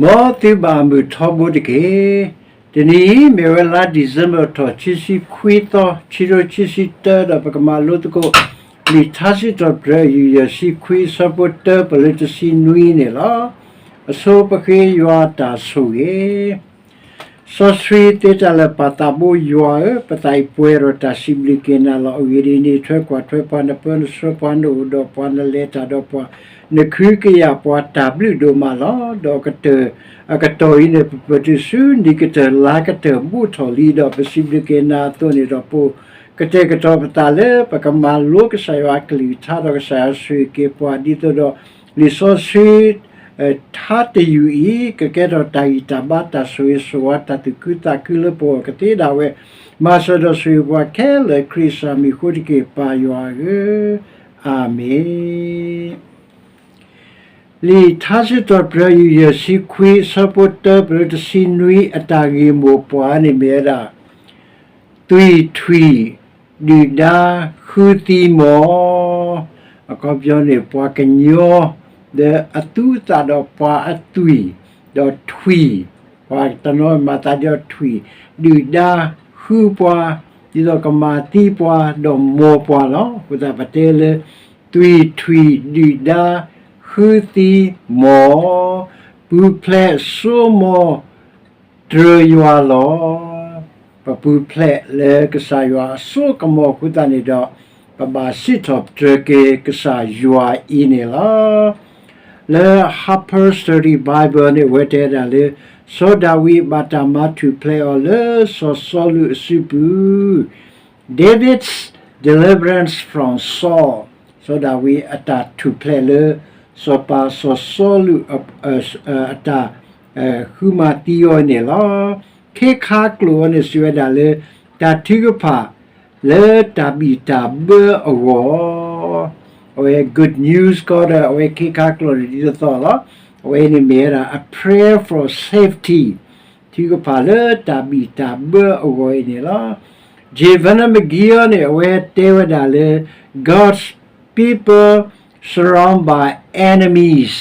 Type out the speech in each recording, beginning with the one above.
မ်သုဘၣ်မုာ်ထီဘိတက့ၢ်. တနံၤအံၤ မ့ၢ်ဝဲလါ December ထီၣ် ခံဆံခွံသီ, ခံကထိခံဆံတၢ, ဒီးပကမၤလိသကိး လံာ်ထါစံးထီၣ်ပတြၢၤ ယုၢ်ယဲၢ်ဆံခွံ ဆၢဖိတၢ ပလၢတဆံနွံန့ၣ်လီၤ. အဆိပဃ့ယွၤတၢ်ဆိၣ်ဂ့ၤ စီဆှံသ့တၢ်လၢာ် ပၢ်သးဘိယွၤဧၢ, ပသးအံၤပှဲၤဒီးတၢ်စံးဘျုးက့ၤနၤလီၤ. အဂ့ၢ်ဒ်အံၤ, နထၢကွၢ်ထွဲပှၤ, နပၢနဆှၢပှၤ, နအိၣ်ဒီးပှၤ, နလဲၤတၢ်ဒီးပှၤ, နခုကယာ်ပှၤတၢ်ဘျုးဒိၣ်မးလီၤ. ဒီးကတၢၢ်, အကတီၢ်အံၤန့ၣ် ပပတုာ်ဆူနံၣ်ကတၢၢ်လါကတၢၢ်ဘူးထီၣ်လံ, ဒီးပစံးဘျုးက့ၤနၤအသိးန့ၣ်ဒီး ပကတဲာ်ကတီၤပသးလၢပကမၤလိကစၢ်ယွၤအကလုၢ်ကထါ ဒီးကစၢ်ယွၤဆိၣ်ဂ့ၤက့ၤပှၤ ဒ်သိးဒီး လံာ်စီဆှံ ထါတယုၢ်အံၤ ကကဲထီၣ်တၢ်ဂံၢ်တၢ်ဘါ တၢ်ဆိၣ်ဂ့ၤဆိၣ်ဝါ တၢ်သူၣ်ခုသးခုလၢပဂီၢ်ကသ့ဒၣ်ဝဲ, မၤစၢၤဒီးဆိၣ်ဂ့ၤပှၤခဲလၢာ် ခရံာ်ကစၢ်မံၤအဃိတက့ၢ် ပၢ်ယွၤဧၢ, အၤမ့ၣ်. လံာ်ထါစံးထီၣ်ပတြၢၤ ယုၢ်ယဲၢ်ဆံခွံ ဆၢဖိတၢ ပလၢတဆံနွံ အတၢ်ဂ့ၢ်မိၢ်ပှၢ်န့ၣ်မ့ၢ်ဝဲဒၣ် သွံၣ်ထွံၣ်ဒုၣ်ဒါဃုသံမီၢ်, အခီပညီန့ၣ် ပှၤကညီ ဒီးအသူအသၣ်ဒီးပှၤအသွံၣ်, ဒီးထွံၣ်, ပှၤတနီၤမၤသးဒ်ထွံၣ်, ဒုၣ်ဒါဃုပှၤ, ဒ်သိးကမၤသံပှၤ ဒီးမီၢ်ပှၤလီၤ. အဃိသတးပတဲလၢ သွံၣ်ထွံၣ်ဒုၣ်ဒါဃုသံမီၢ်, ပူၤဖျဲးစိမိၢ် တြၢၤယွၤလီၤ. ပပူၤဖျဲးလၢကစၢ်ယွၤအစိကမီၤအဃိသတးန့ၣ်ဒီး ပဘၣ်စံးထီၣ်ပတြၢၤက့ၤကစၢ်ယွၤအံၤန့ၣ်လီၤ. လၢ Harper's Study Bible န့ၣ် အဝဲတဲဒၣ်လၢ စီၤဒၤဝံးဘၣ်တၢ်မၤထူၣ်ဖျဲးအီၤလၢစီၤစီလူးအစုပူၤ David's deliverance from Saul, စီၤဒၤဝံးအတၢ်ထူၣ်ဖျဲးလၢ စီၤပၤစီၤစီလူး အတၢ်ဃုမၤသံအီၤန့ၣ်လီၤ. ခ့ခါကျိာ်အီၤန့ၣ် စံးဝဲဒၣ်လၢ တၢ်ထုကဖၣ်လၢတၢ်ဘံၣ်တၢ်ဘၢအဂီၢ်, အဝဲ good news ကီးဒီး အဝဲခ့ခါကျိာ်န့ၣ်ဒ်သိးသိးလီၤ. အဝဲန့ၣ်မ့ၢ်ဝဲဒၣ် a prayer for safety, ထုကဖၣ်လၢတၢ်ဘံၣ်တၢ်ဘၢအဂီၢ်အံၤန့ၣ်လီၤ. J Vernon McGee န့ၣ် အဝဲတဲဝဲဒၣ်လၢ God's people surrounded by enemies,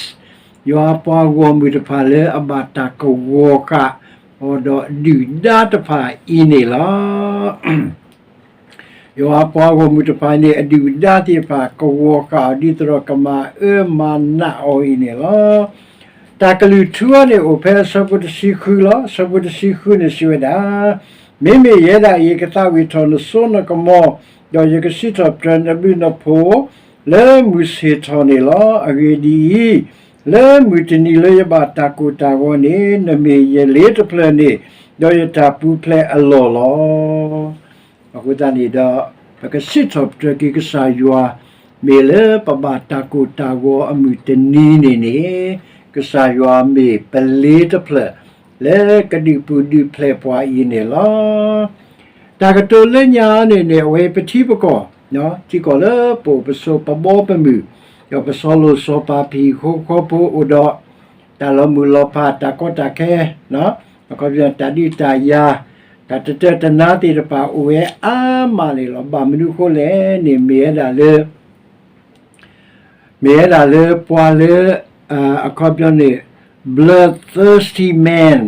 ယွၤပှၤဂီၢ်မုၢ်တဖၣ်လၢအဘၣ်တၢ်ကဝီၤဃာ်အီၤဒီးဒုၣ်ဒါတဖၣ်အံၤန့ၣ်လီၤ. ယွၤပှၤဂီၢ်မုၢ်တဖၣ်န့ၣ် အဒုၣ်အဒါသ့ၣ်တဖၣ်ကဝီၤဃာ်အီၤဒ်သိးဒီးကမၤအၢမၤနးအီၤအံၤန့ၣ်လီၤ. တၢ်ကလုၢ်ထူအီၤန့ၣ် အိၣ်ဖဲအဆၢဖိတဆံဃုလီၤ. အဆၢဖိတဆံဃုန့ၣ်စံးဝဲဒၣ်, မ့မ့ၢ်ယဲဒၣ်အံၤ ယကသးဝံၣ်ထီၣ်နစိနကမီၤ, ဒီးယကစံးထီၣ်ပတြၢၤနဘျုးနဖှိၣ် လၢမုၢ်ဆ့ၣ်ထီၣ်န့ၣ်လီၤ. အဂ့ၢ်ဒ်အံၤ, လၢမုၢ်တနံၤလၢယဘၣ်တၢ်ကိၢ်တၢ်ဂီၤန့ၣ် နမ့ၢ်ယလ့တဖျၢၣ်န့ၣ်, ဒီးယတၢ်ပူၤဖျဲးအလီၢ်လီၤ. အဃိသတးန့ၣ်ဒီး ပကစံးထီၣ်ပတြၢၤက့ၤကစၢ်ယွၤ, မ့ၢ်လၢပဘၣ်တၢ်ကိၢ်တၢ်ဂီၤအမုၢ်တနံၤန့ၣ်န့ၣ်, ကစၢ်ယွၤမ့ၢ်ပလ့တဖျၢၣ် လၢကဒုးပူၤဒုးဖျဲးပှၤအံၤန့ၣ်လီၤ. တၢ်ကတိၤလၢညါန့ၣ်န့ၣ် အဝဲပထံပကီၢ်, ထံကီၢ်လၢပအိၣ်ပဆိးပဘီပမုၢ်, ဒီးပစီၤလိၣ်စီၤပၤ ပဟံၣ်ဖိဃီဖိအိၣ်ဒီး တၢ်လီၤမုၢ်လီၤဖး တၢ်ကီတၢ်ခဲ, အခီပညီ တၢ်ဒုးတၢ်ယၤ, တၢ်တတၢတနါသ့ၣ်တဖၣ်အိၣ်ဝဲအါမးန့ၣ်လီၤ. ဘၣ်မနုၤအဃိလဲၣ်န့ၣ် မ့ၢ်ဝဲဒၣ်လၢ မ့ၢ်ဝဲဒၣ်လၢပှၤလၢ အခီပညီန့ၣ် bloodthirsty man,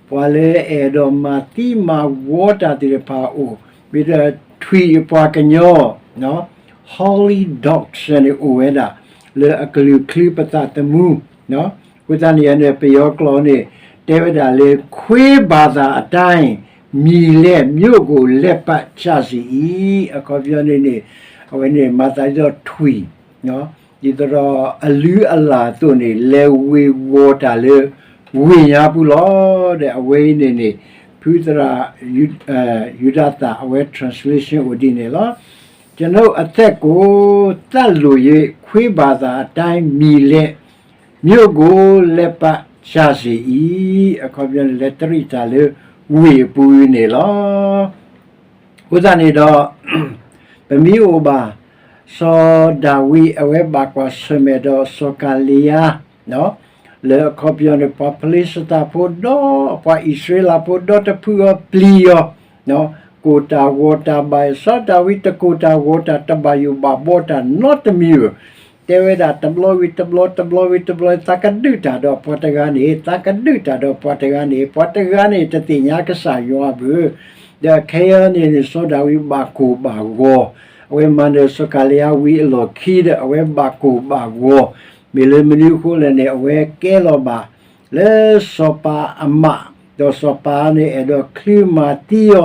ပှၤလၢအဲၣ်ဒိးမၤသံမၤဝီတၢ်သ့ၣ်တဖၣ်အိၣ်, မ့ၢ်ဒီးထွံၣ်အပှၤကညီ, holy dogs န့ၣ်အိၣ်ဝဲဒၣ် လၢအကလုာ်ချုပသးသမူ, အဃိသတးန့ၣ်န့ၣ် ပယီၤကျိာ်န့ၣ် တဲဝဲဒၣ်လၢ ခွေးဘာသာအတိုင်း မြေလဲၣ်မြို့ကို လှည့်ပတ်ကြစေအံၤ, အခီပညီန့ၣ်န့ၣ် အဝဲန့ၣ်မၤသးဒ်သိးထွံၣ်, ဒ်သိးဒီးအလုၢ်အလၢ်အသိးန့ၣ် လဲၤဝ့ၤဝီၤတၢ်လၢ ဝ့ၢ်ညါပူၤလီၤ. ဒီးအဝဲအံၤန့ၣ်န့ၣ် ဖုသရၣ် ယူဒၤသၣ် အဝဲ translation အိၣ်ဒ်န့ၣ်လီၤ. ကျွန်ုပ်အသက်ကို သတ်လို၍ ခွေးဘာသာအတိုင်း မြေလဲၣ်မြို့ကို လှည့်ပတ်ကြစေအံၤ, အခီပညီန့ၣ် လဲၤတရံးတၢ်လၢဝ့ၢ်အပူၤအံၤန့ၣ်လီၤ. အဃိသတးန့ၣ်ဒီး ပမ့ၢ်အိၣ်ဘၣ် စီၤဒၤဝံး အဝဲဘၣ်ကွၢ်ဆၢၣ်မဲာ်ဒီးစီၤကၤလံယါ လၢအခီပညီန့ၣ် ပှၤဖလ့ၡသးဖိဒီး ပှၤအံၣ်စရ့လးဖိဒီတဖုအီၤပျံၤအီၤ, ကိၢ်တၢ်ဂီၤတၢ်ဘၣ်ယိၣ် စီၤဒၤဝံးတကိၢ်တၢ်ဂီၤတၢ် တဘၣ်ယိၣ်ဘၣ်ဘီတၢ်နီတမံၤဧိၤ, တဲဝဲဒၣ်တဘျီဝံၤတဘျီ တဘျီဝံၤတဘျီ သးကဒုးတၢ်ဒီးပှၤတဂၤန့ၣ် သးကဒုးတၢ်ဒီးပှၤတဂၤန့ၣ် ပှၤတဂၤန့ၣ်တသ့ၣ်ညါကစၢ်ယွၤဘၣ်. ဒီးခဲအံၤန့ၣ်န့ၣ် စီၤဒၤဝံးဘၣ်ကိၢ်ဘၣ်ဂီၤ, အဝဲမၤနၢၤစီၤကၤလံယါဝံၤအလီၢ်ခံဒီး အဝဲဘၣ်ကိၢ်ဘၣ်ဂီၤ, မ့ၢ်လၢမနုၤအဃိလဲၣ်န့ၣ် အဝဲကဲလီၤဘၣ် လၢစီၤပၤအမး, ဒီးစီၤပၤန့ၣ်အဲၣ်ဒိးချုးမၤသံအီၤ,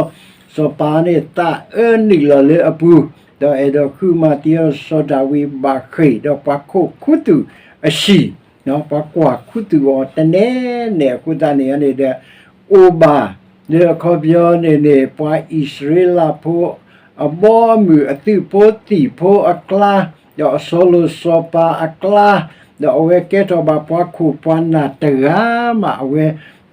စီၤပၤန့ၣ်သးအၢနုာ်လီၤလၢအပူၤ, ဒီးအဲၣ်ဒိးဃုမၤသံအီၤ စီၤဒၤဝံးဘၣ်ဃ့ၢ်ဒီးပှၤခိးခူသူၣ်အဟံၣ်, ပှၤကွၢ်ခူသူၣ်အီၤတနဲနဲအဃိသတးန့ၣ်န့ၣ်ဒီး အိၣ်ဘၣ်လၢအခီပညီန့ၣ်န့ၣ် ပှၤအံၣ်စရ့လးဖိ အဘီအမုၢ်အသုးဖိသံၣ်ဖိအကျါ, ဒီးအစီၤလိာ်စီၤပၤအကျါ, ဒီးအဝဲကဲထီၣ်ဘၣ်ပှၤခိးပှၤနၢ်တဂၤမး အဝဲ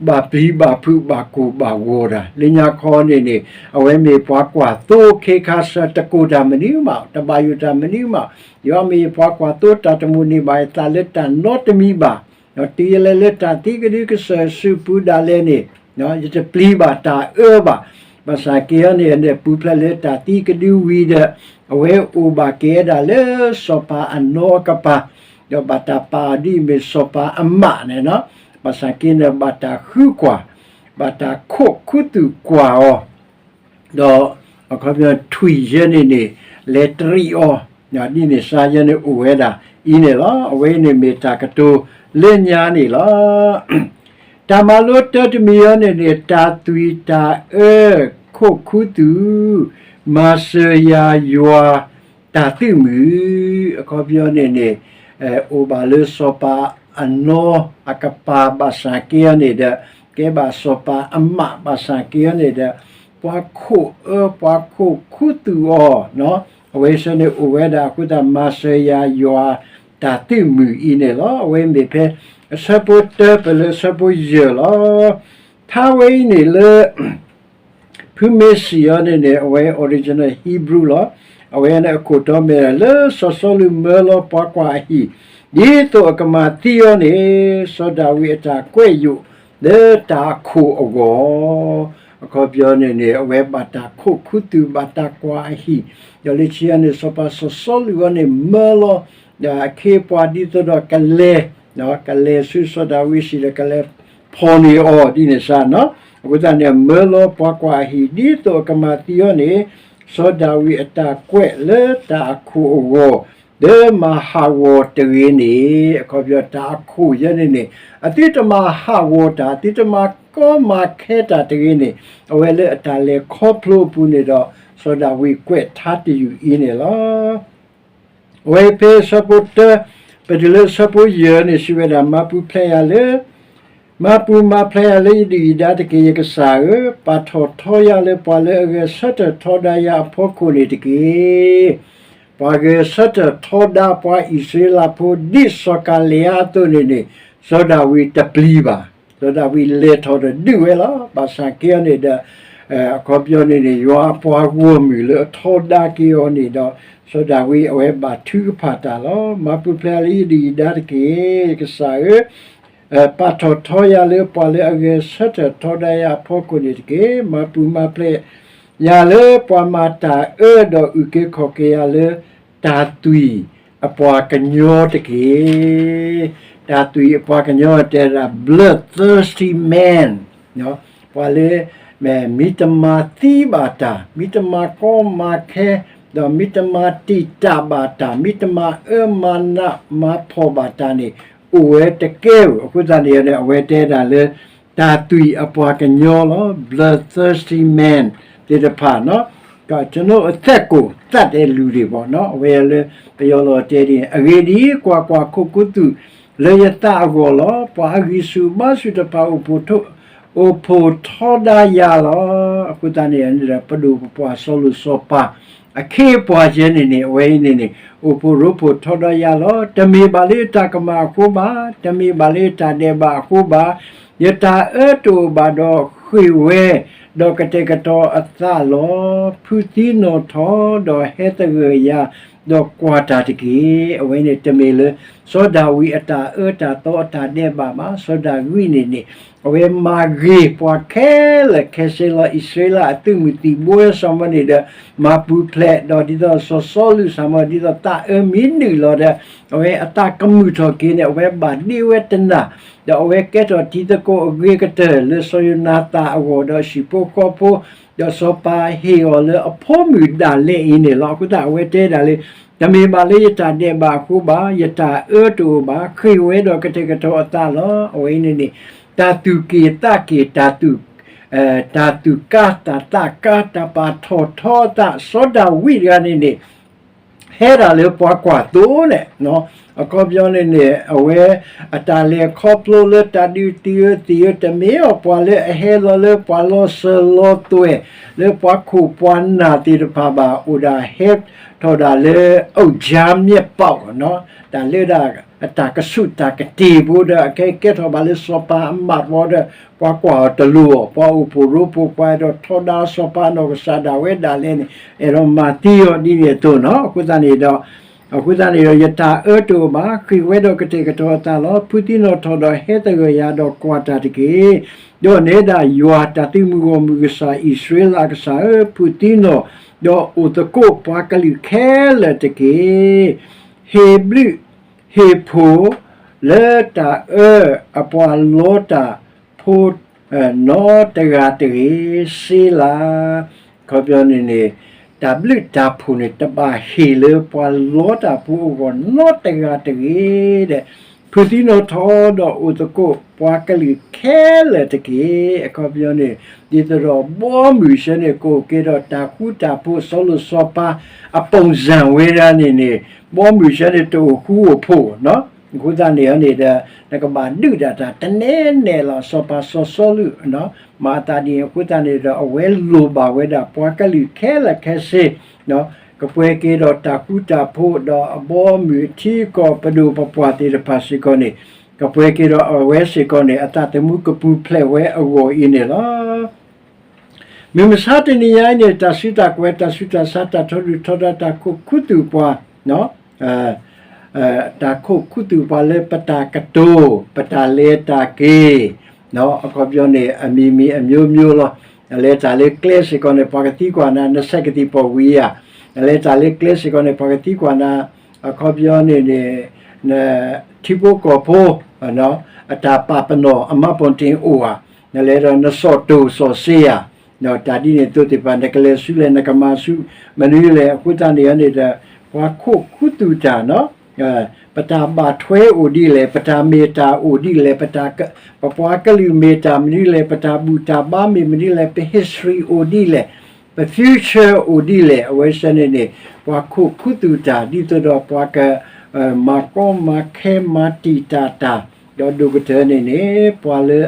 ဘၣ်ပျံၤဘၣ်ဖုးဘၣ်ကိၢ်ဘၣ်ဂီၤတၢ် လၢညါခီန့ၣ်န့ၣ် အဝဲမ့ၢ်ပှၤကွၢ်သိခဲခါဆၢ တကိၢ်တၢ်မနုၤမး တဘၣ်ယိၣ်တၢ်မနုၤမး, ယွၤမ့ၢ်ပှၤကွၢ်သိတၢ်တမိၣ်န့ၢ်ဘၣ်ယသးလၢတၢ်နီတမံၤဘၣ်, ဒီးတုၤယလဲၤလၢတၢ်သံကဒုကစၢၢ်စုပူၤဒၣ်လဲာ်န့ၣ် ယတပျံၤဘၣ်တၢ်အၢဘၣ်. ဘၣ်ဆၣ်က့ၤအီၤန့ၣ် အန့ၣ်ပူၤဖျဲးလၢတၢ်သံကဒုဝံၤဒီး အဝဲအိၣ်ဘၣ်က့ၤဝဲဒၣ်လၢစီၤပၤအနီအကပၤ, ဒီးဘၣ်တၢ်ပာ်အီၤဒ်အမ့ၢ်စီၤပၤအမးန့ၣ်, ဘၣ်ဆၣ်က့ၤန့ၣ် ဘၣ်တၢ်ဃုကွၢ်, ဘၣ်တၢ်ခိးခူသူၣ်ကွၢ်အီၤ ဒီးအခီပညီထွံၣ်ယဲန့ၣ်န့ၣ် လဲၤတရံးအီၤ, ဒ်န့ၣ်စါယဲန့ၣ်အိၣ်ဝဲဒၣ်အံၤန့ၣ်လီၤ. အဝဲအံၤန့ၣ်မ့ၢ်တၢ်ကတိၤလၢညါန့ၣ်လီၤ. တၢ်မၤလိတၢတမံၤအံၤန့ၣ်န့ၣ် တၢ်သွံၣ်တၢ်အၢခိးခူသူၣ်, မၤစၢၤယၤယွၤတၢ်သုးမုၢ်, အခီပညီန့ၣ်န့ၣ် အိၣ်ဘၣ်လၢစီၤပၤအနီအကပၤဘၣ်ဆၣ်က့ၤအီၤန့ၣ်ဒီး ကဲဘၣ်စီၤပၤအမးဘၣ်ဆၣ်က့ၤအီၤန့ၣ်ဒီး ပှၤခိးအၢပှၤခိးခူသူၣ်အီၤ, အဝဲဆၢန့ၣ်အိၣ်ဝဲဒၣ်အဃိသတး မၤစၢၤယၤယွၤတၢ်သုးမုၢ်အံၤန့ၣ်လီၤ. အဝဲမ့ၢ်ဖဲအဆၢဖိတၢပၢၢ်လၢအဆၢဖိယဲၢ်လီၤ. ထါဝဲအံၤန့ၣ်လၢ ဖုမ့ၢ်စံၣ်အီၤန့ၣ်န့ၣ် အဝဲ original Hebrew လီၤ. အဝဲန့ၣ်အခိၣ်တီမ့ၢ်လၢစီၤစီလူးမၢလီၤပှၤကွၢ်အဟံၣ် ဒ်သိးအကမၤသံအီၤန့ၣ် စီၤဒၤဝံးအတၢ်ကွဲးယိာ်လၢတၢ်အခိၣ်အဂီၢ်, အခီပညီန့ၣ်န့ၣ် အဝဲဘၣ်တၢ်ခိးခူသူၣ်ဘၣ်တၢ်ကွၢ်အဟံၣ်, ဒီးလၢခံအံၤန့ၣ် စီၤပၤစီၤစီလူးအံၤန့ၣ် မၢလီၤ အခ့အပှၤဒ်သိးဒီးကလဲၤ, ကလဲၤဆူစီၤဒၤဝံးအဟံၣ်ဒီးကလဲၤဖီၣ်န့ၢ်အီၤဒ်န့ၣ်စါနီၤ, အဃိသတးန့ၣ် မၢလီၤပှၤကွၢ်အဟံၣ်ဒ်သိးအကမၤသံအီၤန့ၣ် စီၤဒၤဝံးအတၢ်ကွဲးလၢတၢ်အခိၣ်အဂီၢ် ဒီးမၤဟးဂီၤတဂ့ၤန့ၣ်, အခီပညီတၢ်အခိၣ်ယဲန့ၣ်န့ၣ် အသုတမၤဟးဂီၤတၢ် သုတမၤကီမၤခဲတၢ်တဂ့ၤန့ၣ်, အဝဲလၢအတၢ်လဲၤခီဖျိအပူၤန့ၣ်ဒီး စီၤဒၤဝံးကွဲးထါတယုၢ်အံၤန့ၣ်လီၤ. အဝဲဖဲအဆၢဖိတၢ ပတုၤလၢအဆၢဖိယဲၢ်န့ၣ် စံးဝဲဒၣ် မၤပူၤဖျဲးယၤလၢ မၤပူၤမၤဖျဲးယၤလၢယဒုၣ်ယဒါတက့ၢ် ယကစၢ်ဧၢ, ပာ်ထီၣ်ထီယၤလၢပှၤလၢအဂဲၤဆၢထၢၣ်ထီဒါယၤအဖီခိၣ်န့ၣ်တက့ၢ်. ပှၤဂဲၤဆၢထၢၣ်ထီဒါပှၤအံၣ်စရ့လးဖိ ဒ်စီၤကၤလံယါအသိးန့ၣ်န့ၣ် စီၤဒၤဝံးတပျံၤဘၣ်. စီၤဒၤဝံးလဲၤထီၣ်ဒီးဒုးဝဲလီၤ. ဘၣ်ဆၣ်က့ၤအီၤန့ၣ်ဒီး အခီပညီန့ၣ်န့ၣ် ယွၤအပှၤဂီၢ်မုၢ်လၢအထီဒါက့ၤအီၤန့ၣ်ဒီး စီၤဒၤဝံးအဝဲဘၣ်ထုကဖၣ်တၢ်လီၤ. မၤပူၤဖျဲးယၤလၢယဒုၣ်ယဒါတက့ၢ် ယကစၢ်ဧၢ, ပာ်ထီၣ်ထီယၤလၢပှၤလၢအဂဲၤဆၢထၢၣ်ထီဒါယၤအဖီခိၣ်န့ၣ်တက့ၢ်. မၤပူၤမၤဖျဲးယၤလၢပှၤမၤတၢ်အၢဒီးအုၣ်က့ၤခီၣ်က့ၤယၤလၢ တၢ်သွံၣ်အပှၤကညီတက့ၢ်. တၢ်သွံၣ်အပှၤကညီတဲဒၣ် bloodthirsty man, ပှၤလၢ မ့ၢ်မ့ၢ်တမၤသံဘၣ်တၢ်, မ့ၢ်တမၤကီမၤခဲ, ဒီးမ့ၢ်တမၤတံာ်တာ်ဘၣ်တၢ်, မ့ၢ်တမၤအၢမၤနးမၤဖှီၣ်ဘၣ်တၢ်န့ၣ် အိၣ်ဝဲတကဲဧိၤ. အဃိသတးန့ၣ်န့ၣ် အဝဲတဲဒၣ်လၢ တၢ်သွံၣ်အပှၤကညီလီၤ. bloodthirsty man သ့ၣ်တဖၣ်နီၤ, ကၠိနီၣ်အသဲၣ်ကိၣ်သးတဲလူၤဒံးဘၣ်နီၤ, အဝဲလၢပယီၤလီၤတဲဒ်န့ၣ်, အဂ့ၢ်ဒ်အံၤ, ကွၢ်ကွၢ်, ခိးခူသူၣ်လၢယသးအဂီၢ်လီၤ. ပှၤအဂံၢ်ဆူၣ်အဘါဆူၣ်တဖၣ် အိၣ်ဖှိၣ်ထီဒါယၤလီၤ. အဃိသတးန့ၣ်န့ၣ်ဒီး ပဒိၣ်ပပှၢ်စီၤလိၤစီၤပၤ အခ့အပှၤယဲန့ၣ်န့ၣ် အဝဲအံၤန့ၣ်န့ၣ် အိၣ်ဖှိၣ်ရိဖှိၣ်ထီဒါယၤလီၤ. တမ့ၢ်ဘၣ်လၢယတၢ်ကမၣ်အဃိဘၣ်, တမ့ၢ်ဘၣ်လၢယတၢ်ဒဲးဘးအဃိဘၣ်, ယတၢ်အၢတအိၣ်ဘၣ်ဒီးဃ့ၢ်ဝဲ, ဒီးကတဲာ်ကတီၤအသးလီၤ. ဖုသံနီၣ်ထီၣ်ဒီးဟဲသဂၢၢ်ယၤ, ဒီးကွၢ်တၢ်တက့ၢ်. အဝဲန့ၣ်တမ့ၢ်လၢ စီၤဒၤဝံးအတၢ်အၢတၢ်သီအတၢ်ဒဲးဘးဘၣ်. စီၤဒၤဝံးန့ၣ်န့ၣ် အဝဲမၤဂ့ၤပှၤခဲလၢာ်ခဲဆ့လီၤ. အံၣ်စရ့လးအသုးမုၢ်သံၣ်ဘိစ့ၢ်ကီးန့ၣ်ဒီး မၤပူၤဖျဲး ဒီးဒ်သိးစီၤစီလူးစ့ၢ်ကီး ဒ်သိးသးအၢမ့ၢ်နုာ်လီၤဒီး အဝဲအတၢ်ကမုာ်ထီၣ်က့ၤန့ၣ် အဝဲဘၣ်ဒ့ဝဲတနၢ် ဒီးအဝဲကဲထီၣ်တံၤသကိးအဂ့ၤကတၢၢ်လၢစီၤယိၤနၤသၣ်အဂီၢ် ဒီးဟံၣ်ဖိဃီဖိ ဒီးစီၤပၤဟ့ၣ်အီၤလၢအဖိမုၣ်ဒၣ်လဲာ်အံၤန့ၣ်လီၤ. အဃိသတးအဝဲတဲဒၣ်လၢ တမ့ၢ်ဘၣ်လၢယတၢ်ဒဲးဘးအဃိဘၣ်, ယတၢ်အၢတအိၣ်ဘၣ်, ဃ့ၢ်ဝဲဒီးကတဲာ်ကတီၤအသးလီၤ. အဝဲအံၤန့ၣ်န့ၣ် တၢ်သူၣ်က့ၣ်သးက့ၣ်, တၢ်သူၣ် တၢ်သူၣ်ကါ တၢ်သးကါ တၢ်ပာ်ထီၣ်ထီအသး စီၤဒၤဝံးတဂၤန့ၣ်န့ၣ် ဟဲဒၣ်လၢပှၤကွၢ်သိန့ၣ်, အခီပညီန့ၣ်န့ၣ် အဝဲအတၢ်လဲၤခီဖျိလၢတၢ်ဒုးသံၣ်ဧၢသံၣ်ဧၢ တမ့ၢ်အီၤပှၤလၢအဟဲလီၤလၢပှၤလီၤစၢၤလီၤသွဲၣ် လၢပှၤခိၣ်ပှၤနၢ်သ့ၣ်တဖၣ်ဘၣ်, အိၣ်ဒၣ်ဟဲထီၣ်ဒၣ်လၢ အိၣ်ကၠါမျဲၢ်ပီၣ် တၢ်လၢဒၣ်အတၢ်ကဆူးတၢ်ကတ့ၢ်ဖိဒီး အခဲကဲထီၣ်ဘၣ်လၢစီၤပၤအမးဝီဒီး ပှၤကွၢ်အီၤတလိၤအီၤ, ပှၤအိၣ်ဖှိၣ်ရိဖှိၣ်ပှၤအဲၣ်ဒိးထီဒါစီၤပၤနီၢ်ကစၢ်ဒၣ်ဝဲဒၣ်လဲာ်န့ၣ် အဲၣ်ဒိးမၤသံအီၤဒ်န့ၣ်အသိးနီၤ. အဃိသတးန့ၣ်ဒီး အဃိသတးန့ၣ်ဒီး ယတၢ်အၢတအိၣ်ဘၣ်, ဃ့ၢ်ဝဲဒီးကတဲာ်ကတီၤအသးလီၤ. ဖုသံနီၣ်ထီၣ်ဒီးဟဲသဂၢၢ်ယၤဒီးကွၢ်တၢ်တက့ၢ်. ဒီးနဲဒၣ်ယွၤတၢ်သုးမုၢ်ဂီၢ်မုၢ်ကစၢ် အံၣ်စရ့လးအကစၢ်ဧၢ, ဖုသံနီၣ် ဒီးအိၣ်သကိးပှၤကလုာ်ခဲလၢာ်တက့ၢ်. ဟ့ၣ်ဘျုးဟ့ၣ်ဖှိၣ်လၢတၢ်အၢအပှၤလီတၢ်ဖိ နီတဂၤတဂ့ၤ, စ့လၤ. အခီပညီန့ၣ်န့ၣ် တၢ်ဘျုးတၢ်ဖှိၣ်န့ၣ် တဘၣ်ဟ့ၣ်လၢပှၤလီတၢ်ဖိအဂီၢ်နီတဂၤတဂ့ၤဒီး ဖုသံနီၣ်ထီၣ်ဒီးအိၣ်သကိးပှၤကလုာ်ခဲလၢာ်တက့ၢ်. အခီပညီန့ၣ် ဒ်သိးဒီးဘီမုၢ်ဆၢန့ၣ် ကအိၣ်က့ၤဒီးတၢ်ဃူတၢ်ဖိးစီၤလိၤစီၤပၤအပိၢ်စၢ်ဝဲဒၣ်န့ၣ်န့ၣ် ဘီမုၢ်ဆၢန့ၣ်တအိၣ်ဃူအိၣ်ဖိးနီၤ. အဃိသတးန့ၣ်န့ၣ်ဒီး နကဘၣ်ဒုးဒၣ်တၢ်တနဲၤနဲၤလီၤ. စီၤပၤစီၤစီလူး မၤအသးဒ်န့ၣ် အဃိသတးန့ၣ်ဒီး အဝဲလိၣ်ဘၣ်ဝဲဒၣ်ပှၤကလုာ်ခဲလၢာ်ခဲဆ့ ကပှဲၤက့ၤဒီးတၢ်ဃူတၢ်ဖိး ဒီးအဘီအမုၢ်အထံအကီၢ်ပဒိၣ်ပပှၢ်သ့ၣ်တဖၣ်စ့ၢ်ကီးန့ၣ် ကပှဲၤက့ၤဒီးအဝဲစ့ၢ်ကီးန့ၣ် အသးသမူကပူၤဖျဲးဝဲအဂီၢ်အံၤန့ၣ်လီၤ. မုၢ်မဆါတနံၤညါအံၤန့ၣ် တၢ်စုတၢ်ကွဲး တၢ်ဆူးတၢ်ဆါ တၢ်ထီဒုၣ်ထီဒါ တၢ်ခိးခူသူၣ်ပှၤ တၢ်ခိးခူသူၣ်ပှၤလၢပတၢ်ကတိၤ ပတၢ်လဲၤတၢ်က့ၤ အခီပညီန့ၣ် အမံၤမံၤအမျိုးမျိုးလီၤ. နလဲၤတၢ်လၢကျဲစ့ၢ်ကီးန့ၣ် ပှၤကသံကွၢ်နၤ နဆဲးကသံၣ်ပီၣ်ဝံၤဧါ. နလဲၤတၢ်လၢကျဲစ့ၢ်ကီးန့ၣ် ပှၤကသံကွၢ်နၤ အခီပညီန့ၣ်န့ၣ် နထံဖိကီၢ်ဖိ အတၢ်ပာ်ပနီၣ်အမှတ်ပုံတင်အိၣ်ဧါ. နလဲၤဒီးနစီၣ်တိၢ်စီၣ်စ့ဧါ. တၢ်ဒ်န့ၣ်အသိးသ့ၣ်တဖၣ် နကလဲၤဆူလဲၣ် နကမၤဆူမနုၤလဲၣ်. အဃိသတးန့ၣ်န့ၣ်ဒီး ပှၤခိးခူသူၣ်တၢ် ပတၢ်ဘၣ်ထွဲအိၣ်ဒ်လဲၣ်, ပတၢ်မ့ၢ်တၢ်အိၣ်ဒ်လဲၣ်, ပတၢ်က, ပပှၤကလုာ်မ့ၢ်တၢ်မနုၤလဲၣ်, ပတၢ်ဘူၣ်တၢ်ဘါမ့ၢ်မနုၤလဲၣ်, ပ history အိၣ်ဒ်လဲၣ်, ပ future အိၣ်ဒ်လဲၣ်, အဝဲစ့ၢ်န့ၣ်န့ၣ် ပှၤခိးခူသူၣ်တၢ် ဒ်သိးဒီးပှၤက မၤကီမၤခဲမၤတံာ်တာ်တၢ်, ဒီးဒိၣ်ကတၢၢ်န့ၣ်န့ၣ် ပှၤလၢ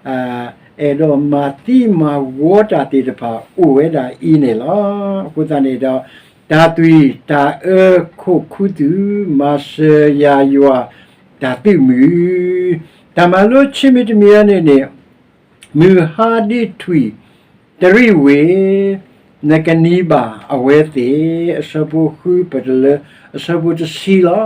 အဲၣ်ဒိးမၤသံမၤဝီတၢ်သ့ၣ်တဖၣ် အိၣ်ဝဲဒၣ်အံၤန့ၣ်လီၤ. အဃိသတးန့ၣ်ဒီး တၢ်သွံၣ်တၢ်အၢခိးခူသူၣ် မၤစၢၤယၤယွၤ တၢ်သုးမုၢ်, တၢ်မၤလိခံမံၤတမံၤအံၤန့ၣ်န့ၣ် မုၢ်ဟါဒ်ထွံၣ်တရံးဝ့ၢ် နကနံၤဘၣ်အဝဲသ့ၣ်, အဆၢဖိဃု ပတုၤလၢအဆၢဖိတဆံလီၤ.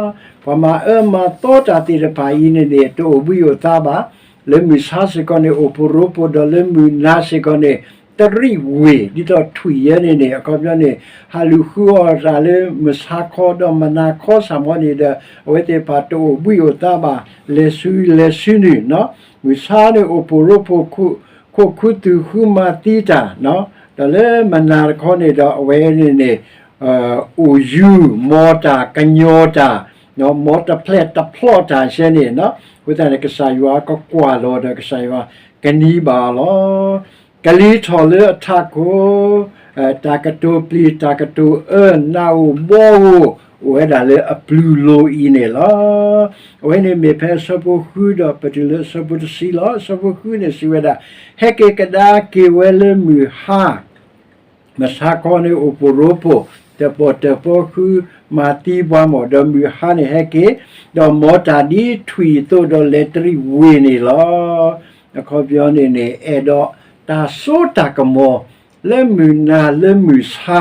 ပှၤမၤအၢမၤသီတၢ်သ့ၣ်တဖၣ်အံၤန့ၣ်န့ၣ် တအိၣ်ဘှံးအိၣ်သါဘၣ်. လၢမုၢ်ဆါစ့ၢ်ကီးန့ၣ် အိၣ်ဖှိၣ်ရိဖှိၣ် ဒီးလၢမုၢ်နၤစ့ၢ်ကီးန့ၣ် တရံးဝ့ၢ် ဒ်သိးထွံၣ်ယဲန့ၣ်န့ၣ် အခီပညီန့ၣ် ဟးလူၤဃုအီၣ်တၢ်လၢမုၢ်ဆါခီ ဒီးမုၢ်နၤခီစ့ၢ်ကီးန့ၣ်ဒီး အဝဲသ့ၣ်တဖၣ်တအိၣ်ဘှံးအိၣ်သါဘၣ် လဲၤဆူလဲၤဆူနုာ် မုၢ်ဆါန့ၣ် အိၣ်ဖှိၣ်ရိဖှိၣ် ခိးခူသူၣ်ဃုမၤသံတၢ်, ဒီးလၢမုၢ်နၤတခီန့ၣ်ဒီး အဝဲန့ၣ်န့ၣ် အိၣ်ယူၤ မီတၢ် ကညီၤတၢ် မီတဖျဲၣ်တဖျီၣ်တၢ်စ့ၢ်န့ၣ်, အဃိသတးန့ၣ် ကစၢ်ယွၤကကွၢ်လီၤဒီး ကစၢ်ယွၤကနံၤဘၣ်အီၤလီၤ. ကလံၤထီၣ်လၢအထးခိၣ်, တၢ်ကတိၤပျံၤ တၢ်ကတိၤအၢ နးဧိၤဘီဧိၤ အိၣ်ဝဲဒၣ်လၢအပျုၤလိၤအံၤန့ၣ်လီၤ. အဝဲန့ၣ်မ့ၢ်ဖဲအဆၢဖိဃု ဒီးပတုၤလၢအဆၢဖိတဆံလီၤ. အဆၢဖိဃုန့ၣ်စံးဝဲဒၣ်, ဟဲက့ၤကဒါက့ၤဝဲလၢမုၢ်ဟါ မုၢ်ဆါခီန့ၣ် အိၣ်ဖှိၣ်ရိဖှိၣ် တၢၣ်ပီၣ်တၢၣ်ပီဃုမၤသံပှၤမီၣ် ဒီးမုၢ်ဟါန့ၣ်ဟဲက့ၤ, ဒီးမီတၢ်ဒ်ထွံၣ်အသိး ဒီးလဲၤတရံးဝ့ၢ်န့ၣ်လီၤ. အခီပညီန့ၣ်န့ၣ် အဲၣ်ဒိးတၢ်စိတၢ်ကမီၤ လၢမုၢ်နၤလၢမုၢ်ဆါ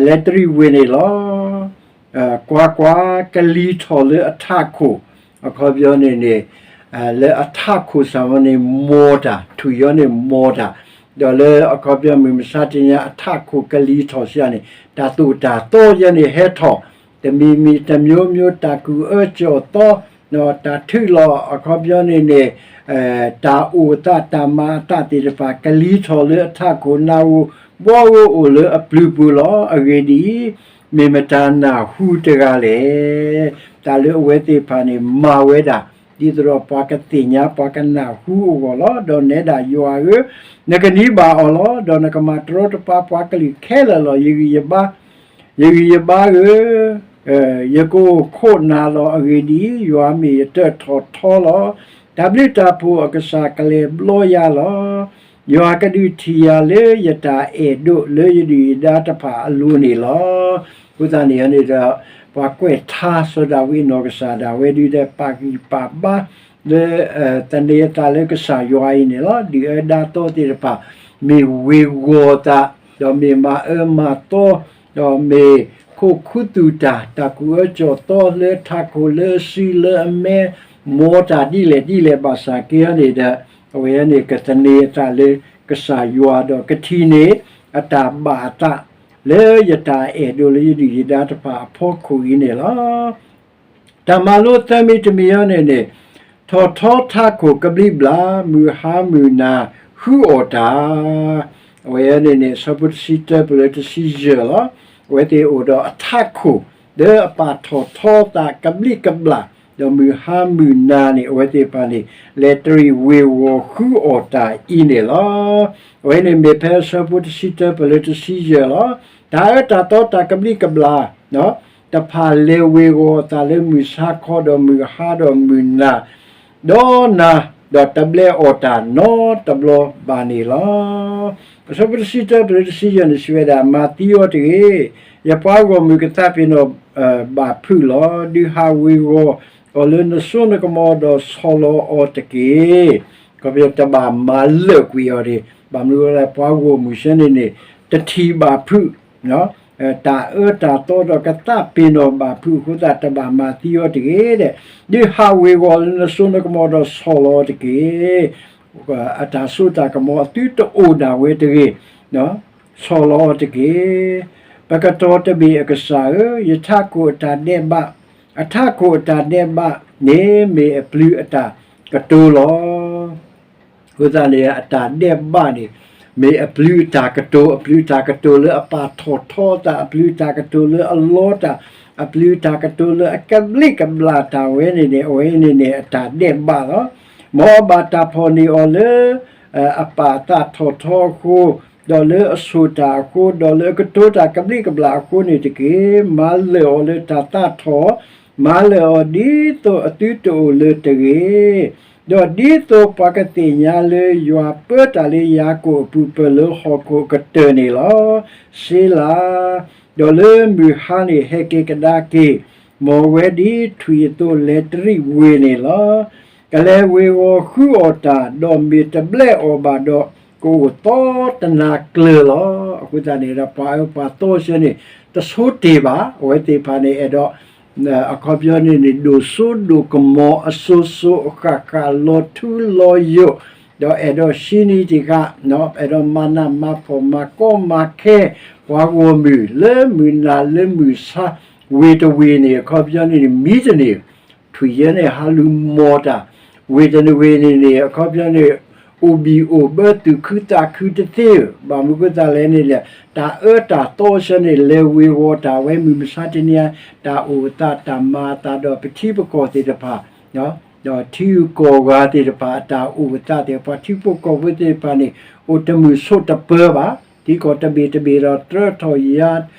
လဲၤတရံးဝ့ၢ်န့ၣ်လီၤ. ကွၢ်ကွၢ်, ကလံၤထီၣ်လၢအထးခိၣ်, အခီပညီန့ၣ်န့ၣ် လၢအထးခိၣ်စ့ၢ်ကီးန့ၣ် မီၤတၢ်, ထွံၣ်ယီၤန့ၣ်မီၤတၢ်, ဒီးလၢအခီပညီမုၢ်မဆါတနံၤညါအထးခိၣ်ကလံၤထီၣ်စ့ၢ်ကီးန့ၣ် တၢ်သိၣ်တၢ်သီယီၤန့ၣ်ဟဲထီၣ်, တမံၤမံၤတမျိုးမျိုး တၢ်ကူၣ်အၢကူၣ်သီ, တၢ်ထုးလီၤအခီပညီန့ၣ်န့ၣ် တၢ်အိၣ်အသးတၢ်မၤအသးသ့ၣ်တဖၣ် ကလံၤထီၣ်လၢအထးခိၣ် နၢ်ဧိၤဘီဧိၤအိၣ်လၢအပျုၤပူၤလီၤ. အဂ့ၢ်ဒ်အံၤ, မ့ၢ်မတၤနၢ်ဟူတဂၤလဲၣ်. တၢ်လၢအဝဲသ့ၣ်တဖၣ်န့ၣ် မၤဝဲဒၣ် ဒ်သိးဒီးပှၤကသ့ၣ်ညါ ပှၤကနၢ်ဟူအဂီၢ်လီၤ. ဒီးနဲဒၣ်ယွၤဧၢ, နကနံၤဘၣ်အီၤလီၤ. ဒီးနကမၤတရီတပါပှၤကလုာ်ခဲလၢာ်လီၤ. ယဂံၢ်ယဘါ ယဂံၢ်ယဘါဧၢ, ယကအိၣ်ခိးနၤလီၤ. အဂ့ၢ်ဒ်အံၤ, ယွၤမ့ၢ်ယတၢၢ်ထီၣ်ထီလီၤ. တၢ်ဘျုးတၢ်ဖှိၣ်အကစၢ်ကလဲၤဘျီယၤလီၤ. ယွၤကဒုးထံၣ်ယၤလၢယတၢ်အဲၣ်ဒိး လၢယဒုၣ်ယဒါတဖၣ်အလိၤန့ၣ်လီၤ. အဃိသတးန့ၣ်န့ၣ်ဒီး ပှၤကွဲးထါစီၤဒၤဝံးအနီၢ်ကစၢ်ဒၣ်ဝဲဒုးဒီး ပာ်ဂံၢ်ပာ်ဘါ လၢ သန့ၤအသးလၢကစၢ်ယွၤအံၤန့ၣ်လီၤ. ဒုၣ်အၢဒါသီသ့ၣ်တဖၣ် မ့ၢ်ဝ့ၤဝီၤသး, ဒီးမ့ၢ်မၤအၢမၤသီ, ဒီးမ့ၢ်ခိးခူသူၣ်တၢ်, တၢ်ကူၣ်အၢကူၣ်သီလၢထးခိၣ်လၢအစုလၢအမဲ, မီၤတၢ်ဒ်လဲၣ်ဒ်လဲၣ်ဘၣ်ဆၣ်က့န့ၣ်ဒီး အဝဲန့ၣ်ကသန့ၤအသးလၢကစၢ်ယွၤ ဒီးကထံၣ်န့ၢ်အတၢ်ဘၣ်အသး လၢယတၢ်အဲၣ်ဒိးလၢယဒုၣ်ယဒါတဖၣ်အဖီခိၣ်အံၤန့ၣ်လီၤ. တၢ်မၤလိသၢမံၤတမံၤအံၤန့ၣ်န့ၣ်, ထီၣ်ထီထးခိၣ်ကဘျံးဘျၣ်, မုၢ်ဟါမုၢ်နၤဃုအီၣ်တၢ်, အဝဲန့ၣ်န့ၣ် အဆၢဖိတဆံတၢပလၢတဆံယဲၢ်လီၤ. အဝဲသ့ၣ်အိၣ်ဒီးအထးခိၣ် လၢအပာ်ထီၣ်ထီသးကဘျံးကဘျၣ်, ဒီးမုၢ်ဟါမုၢ်နၤန့ၣ် အဝဲသ့ၣ်တဖၣ်န့ၣ် လဲၤတရံးဝ့ၤဝီၤဃုအီၣ်တၢ်အံၤန့ၣ်လီၤ. အဝဲန့ၣ်မ့ၢ်ဖဲအဆၢဖိတဆံတၢပလၢတဆံယဲၢ်လီၤ. တၢ်အၢတၢ်သီတၢ်ကဘျံးကဘျၣ် တဖၣ်လဲၤဝ့ၤဝီၤအသးလၢမုၢ်ဆါခီ ဒီးမုၢ်ဟါ ဒီးမုၢ်နၤ, ဒီးနၤ, ဒီးတဘျဲအီၣ်တၢ်နီတဘျီဘၣ်န့ၣ်လီၤ. အဆၢဖိတဆံတၢပလၢတဆံယဲၢ်န့ၣ် စံးဝဲဒၣ်, မၤသံအီၤတဂ့ၤ, ယပှၤဂီၢ်မုၢ်ကသးပ့ၤနီၣ်ဘၣ်ဖုးလီၤ. ဒုးဟးဝ့ၤဝီၤအီၤလၢနစိနကမီၤ ဒီးဆီၣ်လီၤအီၤတက့ၢ်. ခီဖျိတဘၣ်မၤလၢာ်ကွံာ်အီၤန့ၣ် ဘၣ်မနုၤအဃိလဲၣ် ပှၤဂီၢ်မုၢ်ဆၢန့ၣ်န့ၣ် တထံၣ်ဘၣ်ဖုး တၢ်အၢတၢ်သီဒီးကသးပ့ၤနီၣ်ဘၣ်ဖုးအဃိသတး တဘၣ်မၤသံအီၤတဂ့ၤဒီး, ဒုးဟးဝ့ၤဝီၤလၢနစိနကမီၤဒီးဆီၣ်လီၤအီၤတက့ၢ်. အတၢ်စိတၢ်ကမီၤအသုတအိၣ်ဒၣ်ဝဲတဂ့ၤ, ဆီၣ်လီၤအီၤတက့ၢ်. ပကတီၢ်တဘ့ၣ်အကစၢ်ဧၢ, ယထးခိၣ်အတၢ်ဒဲးဘး, အထးခိၣ်အတၢ်ဒဲးဘးန့ၣ် မ့ၢ်အပျုၤအတၢ်ကတိၤလီၤ. အဃိသတးန့ၣ် အတၢ်ဒဲးဘးန့ၣ် မ့ၢ်အပျုၤအတၢ်ကတိၤ, အပာ်ထီၣ်ထီအသး, အပျုၤအတၢ်ကတိၤလၢအလီတၢ်, အပျုၤအတၢ်ကတိၤလၢအကဘျံးကဘျၣ်တၢ်ဝဲန့ၣ်န့ၣ် အဝဲန့ၣ်န့ၣ် အတၢ်ဒဲးဘးလီၤ. မ်အဘၣ်တၢ်ဖီၣ်န့ၢ်အီၤလၢ အပာ်အသးထီၣ်ထီအဃိ, ဒီးလၢအဆိၣ်တၢ်အဃိ, ဒီးလၢအကတိၤတၢ်ကဘျံးကဘျၣ်အဃိန့ၣ်တက့ၢ်. မၤလၢာ်အီၤလၢတၢ်သးထီၣ်, မၤလၢာ်အီၤဒ်သိးအသုတအိၣ်လၢၤတဂ့ၤ. ဒီးဒ်သိးပှၤကသ့ၣ်ညါလၢယွၤပၢတၢ်လၢယၤကိာ်အပူၤ ပၢၢ်လၢဟီၣ်ခိၣ်အကတၢၢ်န့ၣ်လီၤ. စ့လၤ, ဒီးလၢမုၢ်ဟါန့ၣ်ဟဲက့ၤကဒါက့ၤ, မ်အဝဲဒ်ထွံၣ်အသိးလဲၤတရံးဝ့ၢ်န့ၣ်လီၤ. ကလဲၤဝ့ၤဝီၤဃုအီၣ်တၢ်, ဒီးမ့ၢ်တဘျဲအီၤဘၣ်ဒီး ကအိၣ်သီတနၤကျၢၤလီၤ. အဃိသတးန့ၣ်ဒီး ပှၤအၢပှၤသီဆၢန့ၣ် တဆိတ့ၢ်ဘၣ်. အဝဲသ့ၣ်တဖၣ်န့ၣ် အဲၣ်ဒိး အခီပညီန့ၣ်န့ၣ် ဒိၣ်စိဒိၣ်ကမီၤအစိၤစိၤအဃၣ်ဃၣ် လီၤထူလီၤယိာ်, ဒီးအဲၣ်ဒိးဟံးန့ၢ်တံၢ်ဃာ်, အဲၣ်ဒိးမၤနးမၤဖှီၣ်မၤကီမၤခဲ ပှၤဂီၢ်မုၢ်လၢမုၢ်နၤလၢမုၢ်ဆါ ဝ့ၢ်တဝ့ၢ်န့ၣ် အခီပညီန့ၣ်န့ၣ် မံတန့ၢ် ထွံၣ်ယဲန့ၣ်ဟးလူၤမီၤတၢ်, ဝ့ၢ်တနဝ့ၢ်န့ၣ်န့ၣ် အခီပညီန့ၣ် အိၣ်ဘံၣ်အိၣ်ဘၢသူၣ်ခုသးခုတသ့ဧၢ, ဘၣ်မနုၤအဃိသတးလဲၣ်န့ၣ် တၢ်အၢတၢ်သီဆၢန့ၣ် လဲၤဝ့ၤဝီၤတၢ်ဝဲမုၢ်မဆါတနံၤအံၤ, တၢ်အိၣ်အသးတၢ်မၤအသးဒီးပထံပကီၢ်သ့ၣ်တဖၣ် ဒီးထံဂုၤကီၢ်ဂၤသ့ၣ်တဖၣ် အတၢ်အိၣ်အသးသ့ၣ်တဖၣ် ထံဖိကီၢ်ဖိသ့ၣ်တဖၣ်န့ၣ် အိၣ်တမုာ်ဆိးတပၢၤဘၣ်, ထံကီၢ်တဘ့ၣ်တဘ့ၣ်ဒီး တြၢထီၣ်ယါ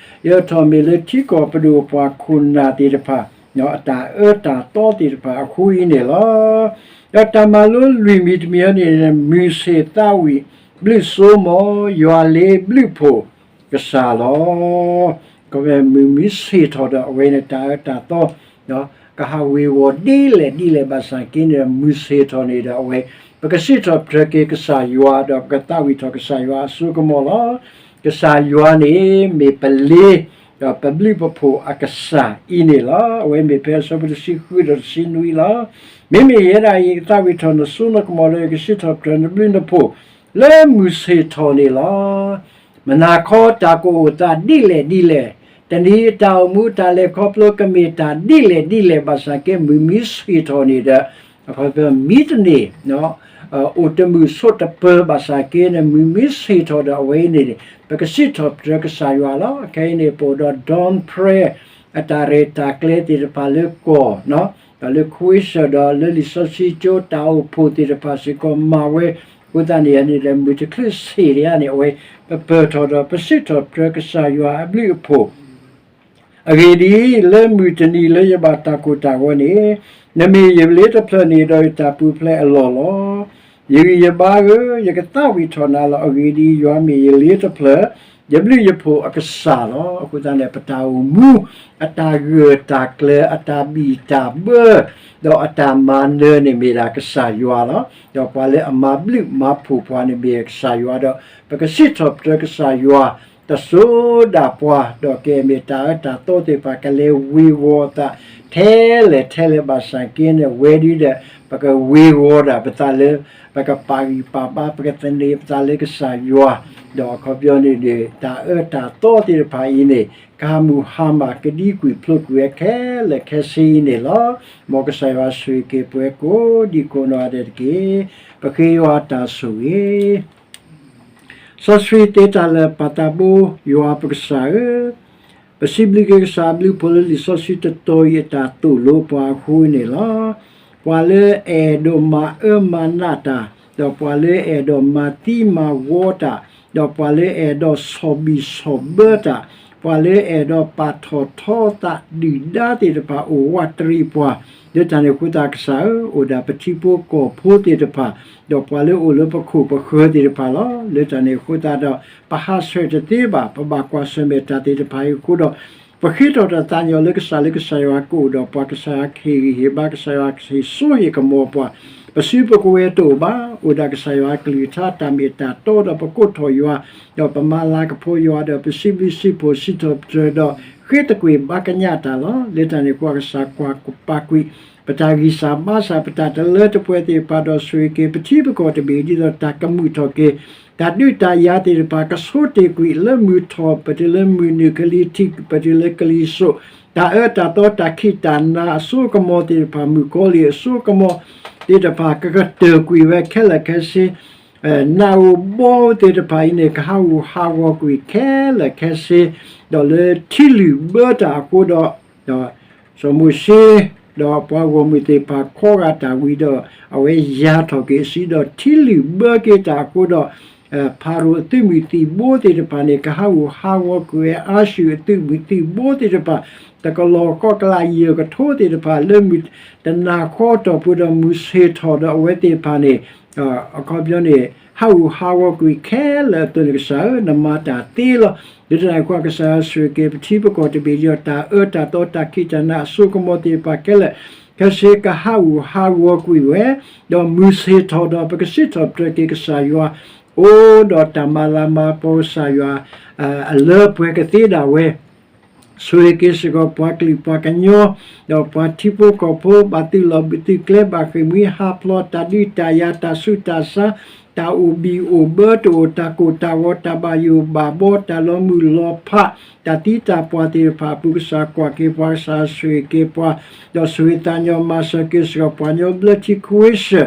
ယၢထီၣ်မ့ၢ်လၢထံကီၢ်ပဒိၣ်ပှၤခိၣ်နၢ်သ့ၣ်တဖၣ် အတၢ်အၢတၢ်သီသ့ၣ်တဖၣ်အဃိအံၤန့ၣ်လီၤ. ဒီးတၢ်မၤလိလွံၢ်မံၤတမံၤအံၤန့ၣ် မုၢ်ဆ့ၣ်သးဝံၣ်ဘျုးစိမီၤ ယွၤလ့ဘျုးဖှိၣ်ကစၢ်လီၤ. ကမ့ၢ်မုၢ်မံဆ့ၣ်ထီၣ်ဒီး အဝဲန့ၣ်တၢ်အၢတၢ်သီ ကဟးဝ့ၤဝီၤဒ်လဲၣ်ဒ်လဲၣ်ဘၣ်ဆၣ်က့န့ၣ်ဒီး မုၢ်ဆ့ၣ်ထီၣ်န့ၣ်ဒီး အဝဲ ပကစံးထီၣ်ပတြၢၤက့ၤကစၢ်ယွၤ ဒီးပကသးဝံၣ်ထီၣ်ကစၢ်ယွၤအစိကမီၤလီၤ. ကစၢ်ယွၤန့ၣ်မ့ၢ်ပလ့ ဒီးပဘျုးပဖှိၣ်အကစၢ်အံၤန့ၣ်လီၤ. အဝဲမ့ၢ်ဖဲအဆၢဖိတဆံဃုဒီးတဆံနွံလီၤ. မ့မ့ၢ်ယဲဒၣ်အံၤ ယကသးဝံၣ်ထီၣ်နစိနကမီၤလၢယကစံးထီၣ်ပတြၢၤနဘျုးနဖှိၣ် လၢမုၢ်ဆ့ၣ်ထီၣ်န့ၣ်လီၤ. မုၢ်နၤခီတၢ်ကအိၣ်သးဒ်လဲၣ်ဒ်လဲၣ်, တနံၤအတၢ်အိၣ်မူတၢ်လဲၤခီဖျိကမ့ၢ်တၢ်ဒ်လဲၣ်ဒ်လဲၣ်ဘၣ်ဆၣ်က့ မုၢ်မံဆ့ၣ်ထီၣ်န့ၣ်ဒီး အခီပညီမံတန့ၢ် အိၣ်တမုာ်ဆိးတပၢၤဘၣ်ဆၣ်က့န့ၣ် မုၢ်မံဆ့ၣ်ထီၣ်ဒီးအဝဲအံၤန့ၣ် ပကစံးထီၣ်ပတြၢၤကစၢ်ယွၤလီၤ. ခဲအံၤန့ၣ် ပအိၣ်ဒီး dawn prayer အတၢ်ရဲၣ်တၢ်ကျဲၤသ့ၣ်တဖၣ်လၢကီၢ် ဒီးလၢ Quezon ဒီးလၢလံာ်စီဆှံကၠိ တၢ်အိၣ်ဖှိၣ်သ့ၣ်တဖၣ်စ့ၢ်ကီးမၤဝဲအဃိသတးန့ၣ်န့ၣ်ဒီး မုၢ်တချုးဆ့ၣ်တယါန့ၣ် အဝဲ ပပၢၢ်ထီၣ်ဒီးပစံးထီၣ်ပတြၢၤကစၢ်ယွၤအဘျုးအဖှိၣ် အဂ့ၢ်ဒ်အံၤ, လၢမုၢ်တနံၤလၢယဘၣ်တၢ်ကိၢ်တၢ်ဂီၤန့ၣ်, နမ့ၢ်ယလ့တဖျၢၣ်န့ၣ်ဒီးယတၢ်ပူၤဖျဲးအလီၢ်လီၤ. ယဂံၢ်ယဘါဧၢ, ယကသးဝံၣ်ထီၣ်နၤလီၤ. အဂ့ၢ်ဒ်အံၤ, ယွၤမ့ၢ်ယလ့တဖျၢၣ်, ယဘျုးယဖှိၣ်အကစၢ်လီၤ. အဃိသတးန့ၣ် ပတၢ်အိၣ်မူ အတၢ်ဂၢၢ်တၢ်ကျၢၤ အတၢ်ဘံၣ်တၢ်ဘၢ ဒီးအတၢ်မၤနၢၤန့ၣ် မ့ၢ်ဒၣ်ကစၢ်ယွၤလီၤ. ဒီးပှၤလၢအမၤဘျုးမၤဖှိၣ်ပှၤန့ၣ်မ့ၢ်ကစၢ်ယွၤဒီး ပကစံးထီၣ်ပတြၢၤကစၢ်ယွၤ တစိၤဒၣ်ပှၤ, ဒီးကမ့ၢ်တၢ်အၢတၢ်သီသ့ၣ်တဖၣ် ကလဲၤဝ့ၤဝီၤသး ထဲလဲၣ်ထဲလဲၣ်ဘၣ်ဆၣ်က့န့ၣ် ဝဲဒၣ်ဒီး ပကဝ့ၤဝီၤဒၣ်ပသးလၢ ပကပာ်ဂံၢ်ပာ်ဘါ ပကသန့ၤပသးလၢကစၢ်ယွၤ, ဒီးအခီပညီန့ၣ်ဒီး တၢ်အၢတၢ်သီသ့ၣ်တဖၣ်အံၤန့ၣ် ကဟးမုၢ်ဟါမၢ် ကဒံကွံာ်ဖျိးကွံာ်ဝဲခဲလၢာ်ခဲဆ့အံၤန့ၣ်လီၤ. မ်ကစၢ်ယွၤဆိၣ်ဂ့ၤက့ၤပှၤကိးဒံကိးနီၢ်ဂၤဒဲးတက့ၢ်. ပဃ့ယွၤတၢ်ဆိၣ်ဂ့ၤ စီဆှံသ့တၢ်လၢာ်ပၢ်သးဘိ ယွၤပကစၢ်ဧၢ, ပစံးဘျုးက့ၤကစၢ်အဘျုးအဖှိၣ်လၢလံာ်စီဆှံတတီၤအံၤအတၢ်သိၣ်လိပှၤအဃိန့ၣ်လီၤ. ပှၤလၢအအဲၣ်ဒိးမၤအၢမၤနးတၢ်, ဒီးပှၤလၢအအဲၣ်ဒိးမၤသံမၤဝီတၢ်, ဒီးပှၤလၢအအဲၣ်ဒိးဆီၣ်ဘံၣ်ဆီၣ်ဘၢတၢ်, ပှၤလၢအအဲၣ်ဒိးပာ်ထီၣ်ထီသးဒုၣ်ဒါသ့ၣ်တဖၣ် အိၣ်ဝးတရံးပှၤ, လၢတၢ်န့ၣ်အဃိသတးကစၢ်ဧၢ, အိၣ်ဒၣ်ပထံဖိကီၢ်ဖိသ့ၣ်တဖၣ်, ဒီးပှၤလၢအိၣ်လၢပခိၣ်ပဃၢၤသ့ၣ်တဖၣ်လီၤ. လၢတၢ်န့ၣ်အဃိသတးဒီး ပဟးဆှဲးတသ့ဘၣ်, ပဘၣ်ကွၢ်ဆၢၣ်မဲာ်တၢ်သ့ၣ်တဖၣ်အံၤအဃိဒီး ပဃ့ထီၣ်တၢ်သးညီလၢကစၢ်လၢကစၢ်ယွၤကအိၣ်ဒီးပှၤ, ကစၢ်ယွၤကဟ့ၣ်ဂံၢ်ဟ့ၣ်ဘါ, ကစၢ်ယွၤကဟ့ၣ်စိဟ့ၣ်ကမီၤပှၤ, ပစုပကဝဲၤတအိၣ်ဘၣ်, အိၣ်ဒၣ်ကစၢ်ယွၤအကလုၢ်ကထါတၢ်မ့ၢ်တၢ်တီဒီးပကိးထီၣ်ယွၤ, ဒီးပမၤလၤကဖီယွၤဒီးပစံးဘျုးစံးဖှိၣ်စံးထီၣ်ပတြၢၤဒီး ဃ့သကွံာ်ဘါကညးတၢ်လီၤ. လၢတၢ်န့ၣ်အဃိကစၢ်ကွၢ်ပာ်ကွံာ် ပတၢ်ဂံၢ်စၢ်ဘါစၢ် ပတၢ်တလၢတပှဲၤသ့ၣ်တဖၣ်ဒီးဆိၣ်ဂ့ၤက့ၤ ပထံပကီၢ်တဘ့ၣ်ဒ်သိးတၢ်ကမုာ်ထီၣ်က့ၤ တၢ်ဒုးတၢ်ယၤသ့ၣ်တဖၣ် ကဆိတ့ၢ်ကွံာ်လၢမုၢ်ထီၣ် ပတုၤလၢမုၢ်နုာ်ကလံၤထံး ပတုၤလၢကလံၤစိး, တၢ်အၢတၢ်သီတၢ်ခံးတၢ်နၤအစိကမီၤသ့ၣ်တဖၣ် မုၣ်ကီၤလံၢ်အစိကမီၤသ့ၣ်တဖၣ် ကကတၢၢ်ကွံာ်ဝဲခဲလၢာ်ခဲဆ့, နးဧိၤဘီဧိၤသ့ၣ်တဖၣ်အံၤန့ၣ် ကဟးဂူာ်ဟးဂီၤကွံာ်ခဲလၢာ်ခဲဆ့, ဒီးလၢထံလုၢ်ဘၢတၢ်အဃိဒီး စီၤမိၤၡ့ ဒီးပှၤဂီၢ်မုၢ်သ့ၣ်တဖၣ်ခီဂာ်တၢ်ဝံၤဒီး အဝဲယၤထီၣ်က့ၤအစုဒီးထံလုၢ်ဘၢက့ၤတၢ်အဃိဒီး ဖၤရိၤအသုးမုၢ်သံၣ်ဘိသ့ၣ်တဖၣ်န့ၣ် ကဟးဂူာ်ဟးဂီၤကွံာ်ဝဲ အၤၡူၢ်အသုးမုၢ်သံၣ်ဘိသ့ၣ်တဖၣ် တကလီၢ်ဃီကလးယဲၢ်ကထိသ့ၣ်တဖၣ် လၢမုၢ်တနၤဃီတီၢ်ပူၤဒီးမုၢ်ဆ့ၣ်ထီၣ်ဒီးအဝဲသ့ၣ်တဖၣ်န့ၣ် အခီပညီန့ၣ် ဟးဂူာ်ဟးဂီၤကွံာ်ခဲလၢာ်အသိးန့ၣ် ကစၢ်ဧၢ နမၤတၢ်သ့လီၤ. လၢတၢ်န့ၣ်အဃိ ကစၢ်ယွၤဆိၣ်ဂ့ၤက့ၤပထံပကီၢ်တဘ့ၣ်ဒီး တၢ်အၢတၢ်သီတၢ်ခံးတၢ်နၤအစိကမီၤသ့ၣ်တဖၣ်ခဲလၢာ်ခဲဆ့ ကဟးဂူာ်ဟးဂီၤကွံာ်ဝဲ, ဒီးမုၢ်ဆ့ၣ်ထီၣ်ဒီး ပကစံးထီၣ်ပတြၢၤက့ၤကစၢ်ယွၤ အိၣ်ဒီးတၢ်မၤလၤမၤကပီၤ ကစၢ်ယွၤ အလၢပှဲၤကသ့ဒၣ်ဝဲ ဆိၣ်ဂ့ၤက့ၤစ့ၢ်ကီးပှၤကလုာ်ပှၤကညီ ဒီးပှၤထံဖိကီၢ်ဖိ ဘၣ်သုးလီၢ်ဘၣ်သုးကျဲ ဘၣ်ဃ့ၢ်မှံဟးဖျိး တၢ်ဒုးတၢ်ယၤ တၢ်ဆူးတၢ်ဆါ တၢ်အိၣ်ဘံၣ်အိၣ်ဘၢတအိၣ် တၢ်ကိၢ်တၢ်ဂီၤ တၢ်ဘၣ်ယိၣ်ဘၣ်ဘီ တၢ်လီၤမုၢ်လီၤဖး တၢ်သံတၢ်ပှၢ်သ့ၣ်တဖၣ်အပူၤ ကစၢ်ကွၢ်က့ၤပှၤ ကစၢ်ဆိၣ်ဂ့ၤက့ၤပှၤ ဒီးဆိၣ်ဂ့ၤသးညီမၤစၢၤက့ၤစ့ၢ်ကီးပှၤကညီဘျၢထံ Croatia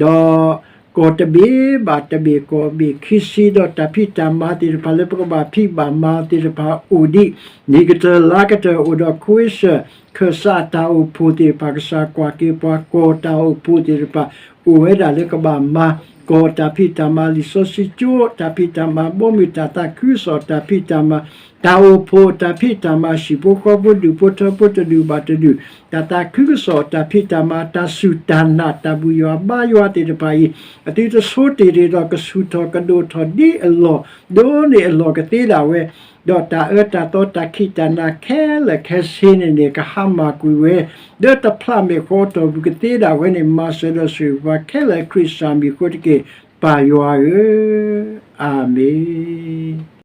ဒီး ကီၢ်တဘ့ၣ်ဘၣ်တဘ့ၣ် ကီၢ်ဘ့ၣ်ခံဆံ ဒီးတၢ်ဖံးတၢ်မၤသ့ၣ်တဖၣ်လၢပကဘၣ်ဖံးဘၣ်မၤသ့ၣ်တဖၣ်အိၣ်ဒံး နံၣ်ကတၢၢ်လါကတၢၢ်အိၣ်ဒီး Croatia ခၢၣ်စးတၢ်အိၣ်ဖှိၣ်သ့ၣ်တဖၣ် ကစၢ်ကွၢ်က့ၤပှၤ ကီၢ်တၢ်အိၣ်ဖှိၣ်သ့ၣ်တဖၣ် အိၣ်ဝဲဒၣ်လၢကဘၣ်မၤ ကီၢ်တၢ်ဖံးတၢ်မၤ လံာ်စီဆှံကၠိ တၢ်ဖံးတၢ်မၤ ဘီမုၢ် တၢ်သးခုကစီၣ် တၢ်ဖံးတၢ်မၤ တၢ်အိၣ်ဖှိၣ်တၢ်ဖံးတၢ်မၤ ဟံၣ်ဖိဃီဖိ ဒူၣ်ဖိထၢဖိ တဒူၣ်ဘၣ်တဒူၣ် တၢ်သးခုကစီၣ် တၢ်ဖံးတၢ်မၤ တၢ်စူၢ်တၢ်နာ် တၢ်ဘူၣ်ယွၤဘါယွၤသ့ၣ်တဖၣ်အံၤ အသုတဆိတ့ၢ်တ့ၢ်ဒီး ကဆူၣ်ထီၣ်ကဒိၣ်ထီၣ်ဒ်အလီၢ် ဒိၣ်န့ၢ်အလီၢ်ကသ့ဒၣ်ဝဲ ဒီးတၢ်အၢတၢ်သီတၢ်ခံးတၢ်နၤခဲလၢာ်ခဲဆ့န့ၣ်န့ၣ် ကဟါမၢ်ကွံာ်ဝဲ ဒီးတဖျးမဲာ်ဃီတီၢ်ပူၤကသ့ဒၣ်ဝဲန့ၣ် မၤစၢၤဒီးဆိၣ်ဂ့ၤပှၤခဲလၢာ် ခရံာ်စၢ်မံၤအဃိတက့ၢ် ပၢ်ယွၤဧၢ, အၤမ့ၣ်.